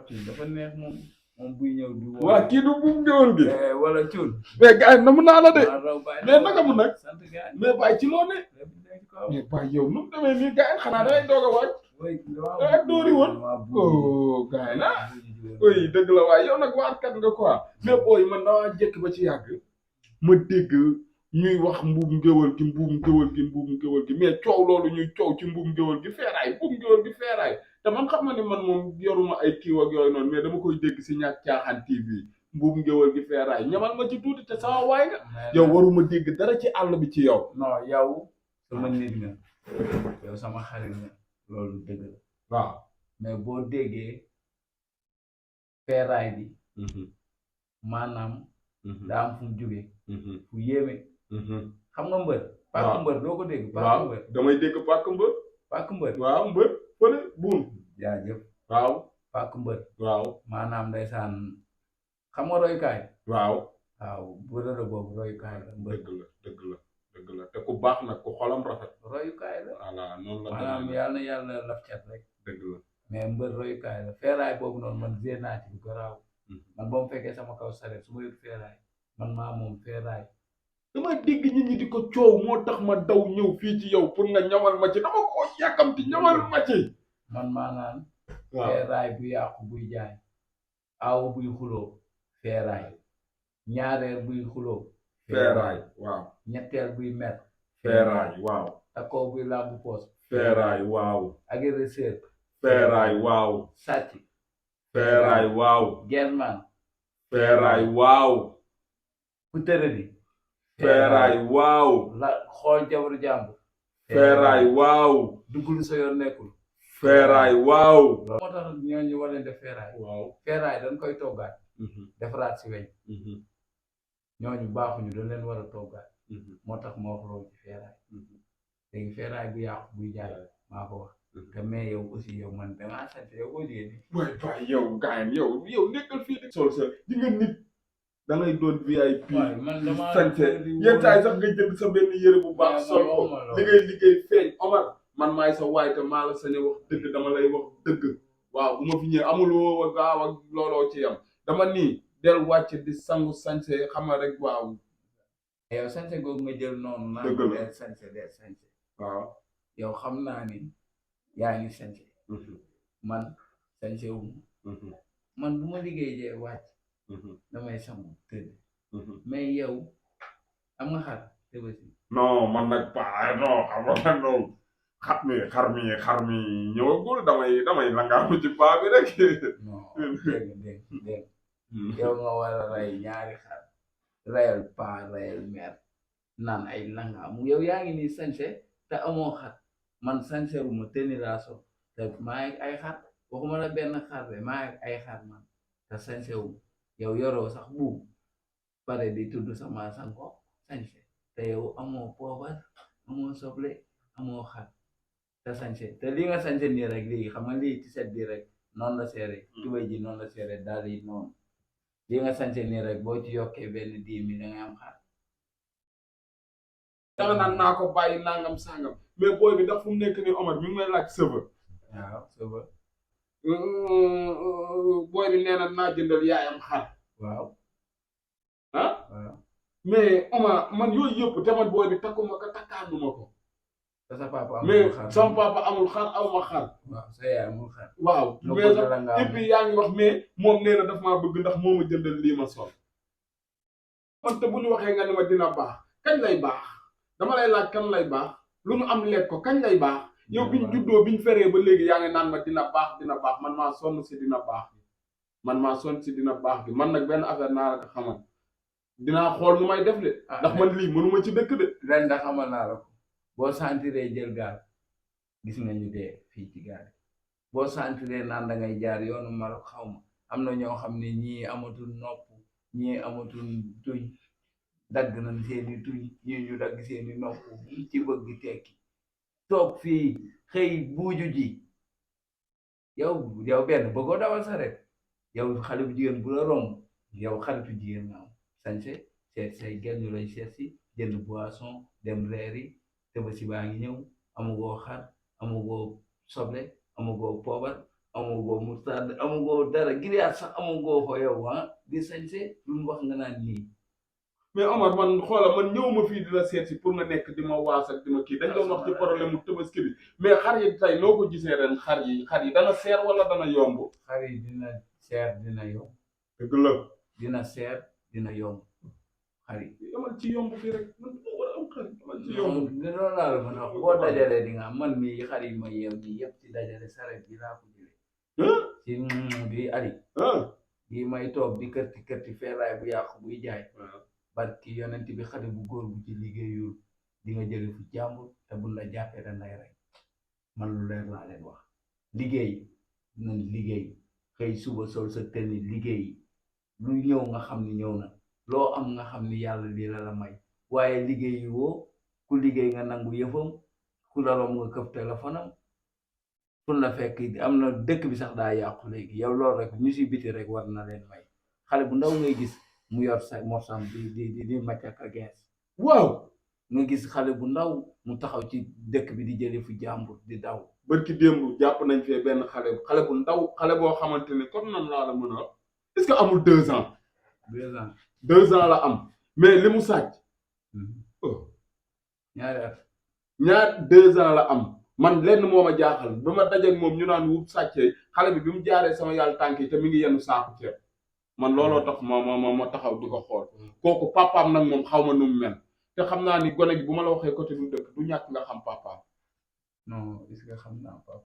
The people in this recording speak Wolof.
cuun dafa neex moom buy ñëw di woo. waa kii du buum ngéwél gi. wala cuun. mais gars yi namu naa la de. maa raw bàyyi mais naka mu nag. sant gars yi. mais bàyyi ci loo ne. mais bàyyi yow nu mu demee nii gars yi xanaa dangay doog a waaj. dangay doori woon. oh gars yi la. oui dëgg la waaye yow nag waatkat nga quoi. mais booy man damaa jékki ba ci yàgg. ma dégg ñuy wax mbuum ngéwél gi mais coow loolu ñuy coow ci mbuum ngéwél gi feeraay te man xam nga ni man moom yoruma ay kiiw ak yooyu noonu mais dama koy dégg si ñàkk caaxaan TV mbuum ngéwél gi feeraay ñamal ma ci tuuti te sama waay nga yow waruma dégg dara ci àll bi ci yow. non yow sama nit nga yow sama xarit nga loolu dëgg la. waaw mais boo déggee feeraay bi. maanaam. daa am fu mu jógee. fu yéeme. xam nga mbër. waaw pàkk mbër doo ko dégg. waaw damay dégg pàkk mbër. pàkk mbër. waaw mbër fële buun. jaajëf. waaw. pàkk mbër. waaw. maanaam ndeysaan xam nga royukaay. waaw. waaw bërëb boobu royukaay la mbër. dëgg la te ku baax nag ku xolam rafet. royukaay la. voilà noonu la. maanaam yàlla na yàlla laf cat rek. dëgg la. mais mbër royukaay la feeraay boobu noonu man génn naa ci bu garaaw. man boo mu fekkee sama kaw sareet su ma yëg feeraay man maa moom feeraay. dama dégg nit ñi di ko coow moo tax ma daw ñëw fii ci yow pour nga ñamal ma ci dama ko yàkkamti ñamal ma ci. man maa naan. waaw feeraay bu yàqu buy jaay. aaw buy xuloo. feeraay. ñaareel buy xuloo. feeraay waaw. ñetteel buy mer. feeraay waaw. takkoo buy làmbu poos. feeraay waaw. agresseur. feeraay waaw. sàcc. feeraay waaw. german. feeraay waaw. ku tëradi. feeraay waaw. la xool jabaru jàmbur. feeraay waaw. duggul sa yoon nekkul. feeraay waaw. moo tax ñooñu war leen def feeraay. waaw. feeraay dañ koy toggaat. defaraat si weñ. ñooñu baaxuñu dañ leen war a toggaat. moo tax ma wax loolu ci feeraay. léegi feeraay bu yàqu buy jaay maa ko wax. te mais yow aussi yow man damaa sant yow boo jigéen ñi. waay yow gaañ yow nekkal fii de. sol sa di nga nit da ngay doon VIP. man damaa sañse yenn saa yi sax nga jënd sa benn yëre bu baax. sol ko li ngay liggéey feeñ Omar man maay sa waay te maa la sañ a wax dëgg dama lay wax dëgg. waaw bu ma fi ñëwee amuloo gaaw ak looloo ci yam dama nii del wàcc di sangu sañse xam nga rek waaw. yow sañse googu nga jël noonu. dëgg la del sañse. waaw. yow xam naa ni yaa ngi sañse. man sañse wu man bu ma liggéey jee wàcc. damay sangu tëdd. mais yow am nga xar tëbësi. non man nag paa non xam nga noonu xar mi ñëwagul damay langaamu ci paa bi rek. non dégg yow nga war a rey ñaari xar reyal paa reyal mère naan ay langaamu yow yaa ngi nii sañse te amoo xar man sañse wu ma tëni laa so te maa ngi ay xar waxuma la benn xar de maa ngi ay xar man te sañse wu yow yoroo sax buum pare di tudd sama sanko sañse te yow amoo poobar amoo soble amoo xar te sañse te li nga sañse nii rek léegi xam nga lii ci set bi rek noonu la seere tubéy ji noonu la seere daal yi noonu li nga sañse nii rek boo ci yokkee benn 10 000 da ngay am xar. danga naan naa ko bàyyi nangam sangam mais booy bi ndax fu mu nekk nii Omar mi ngi may laaj sëba. waaw sëba. booy bi nee na naa jëndal yaayam xar. waaw. ah. waaw. mais Omar man yooyu yëpp te man booy bi takkuma ko takkaanuma ko. te sa papa amul mais xar sama papa amul xar aw ma xar. waaw sa yaay amul xar. waaw mais sax et puis yaa ngi wax mais moom nee na daf maa bëgg ndax moo ma jëndal lii ma sol. man te bu ñu waxee nga ne ma dina baax kañ lay baax dama lay laaj kan lay baax lu ñu am lekk ko kañ lay baax. yow biñ juddoo biñ feree ba léegi yaa ngi naan ma dina baax man maa sonn si dina baax bi man nag benn affaire naa la ko xamal dinaa xool nu may def de. ndax man lii mënuma ci dëkk de. ren da xamal naa la ko boo sentiree jël gaal gis nga ñu dee fii ci gaal boo sentiree naan da ngay jaar yoonu Maroc xaw ma am na ñoo xam ne ñii amatul nopp ñii amatul tuñ dagg nañ seeni tuñ ñii ñu dagg seeni nopp ci bëgg tekki toog fii xëy buuju ji yow benn bëggoo dawal sa rek yow xale bu jigéen bu la romb yow xaritu jigéen nga am sañse seet say gel ñu lay seet si jënd boisson dem reeri te ba si baa ngi ñëw amugoo xar amugoo soble amugoo poobar amagoo moutarde amagoo dara grillade sax amagoo ko yow di sañse lu mu wax nga naan nii. mais Omar man xoola man ñëw ma fii di la seet si pour nga nekk di ma waas ak di ma kii dañ doon wax ci problème mu tabaski bi mais xar yi tey noo ko gisee ren xar yi dana seer wala dana yomb. xar yi dina seer dina yomb. dëgg la. dina seer dina yomb xar yi. yamal ci yomb fii rek man moo war a am xar yamal ci yomb. loolu laa la mën a wax boo dajalee di nga man mii xar yi ma yeew nii yëpp ci dajale saret bi laa ko jëlee. ci bi Ali. bii may toog di kërti kërti feeraay bu yàqu buy jaay. barki yonent bi xale bu góor bu ci liggéeyul di nga jële fu jàmbur te buñ la jàppee dañ lay rey man lu leer laa leen wax liggéey nañ liggéey xëy suba sol sa tenni liggéey lu ñëw nga xam ni ñëw na loo am nga xam ni yàlla lii la la may waaye liggéey woo ku liggéey nga nangu yëfam ku la rom nga këf téléphone am fu la fekk am na dëkk bi sax daa yàqu léegi yow loolu rek ñu si biti rek war na leen may xale bu ndaw ngay gis mu yor sa morsam di macc ak gees waaw nga gis xale bu ndaw mu taxaw ci dëkk bi di jële fu jàmbur di daw. barki démb jàpp nañ fee benn xale bu ndaw xale boo xamante ne comme nan laa la mën a wax est-ce que amul 2 ans. 2 ans 2 ans la am mais li mu sàcc. ñaari at. 2 ans la am man lenn moo ma jaaxal ba ma dajeeg moom ñu naan wut sàccee xale bi mu jaaree sama yàlla tànk yi te mi ngi yenn saako ceeb. man looloo tax ma taxaw di ko xool kooku papaam nag moom xaw ma nu mu mel te xam naa ni gone gi bu ma la waxee côté du dëkk du ñàkk nga xam papaam. non est-ce que xam naa papa.